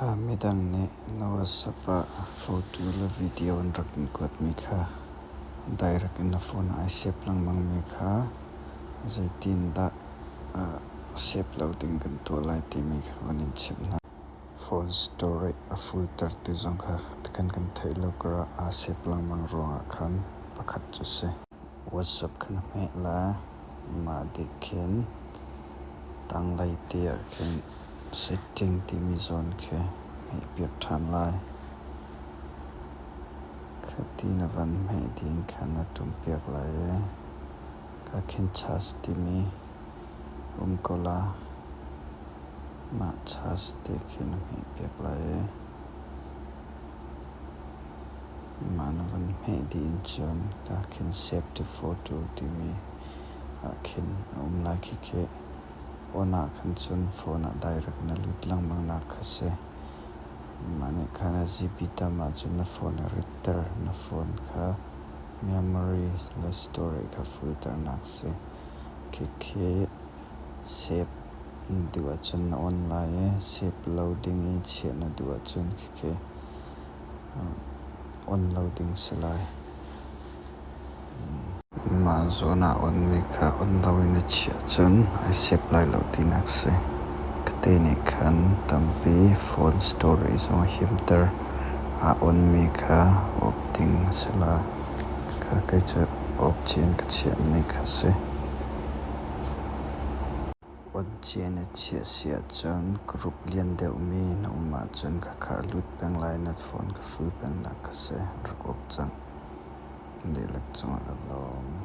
Midang nih na WhatsApp ah photo le video an rak in kuatmi kha direct in na phone ah ai save lengmangmi kha zeitindah save lo ding kan tuah lai timi kha van in chimh hna. Phone storage a full tertu zong kha kan kan theih lo karah aa save lengmang ruangah khan pakhat cu si. WhatsApp kha na hmeh lai. Mah dih khin tanglei te ah khin setting timi zawn khi hmehpiak ṭhan lai. Khati na van hmeh ding khan na ṭumpiak lai i ka khin charge timi um ko la. Mah charge te khi na hmehpiak lai i Mah na van hmeh dih in cun ka khin save to photo timi ah khin a um lai khikhi. On ah khan cun phone ah direct na lut lengmang nak kha si. Mah nih khan a GB tam ahcun na phone a ritter. Na phone kha memory le storage kha full ternak si. Khikhi save na duh ahcun na on lai i save lo ding i chiah na duh ahcun khikhi on lo ding si lai. Mah zawn ah onmi kha on loin na chiah cun ai sep lai lo tinak si. Kate nih khan tampi phone storage zong a himter. Aa onmi kha off ding a si lai. Kha kei cu off cian ka chiahmi kha si. On cia na chiah si ahcun group lian deuhmi na um ahcun khakha a lut peng lai na phone ka full peng nak kha si. Rak off cang. Dihlak cungah ka lawm.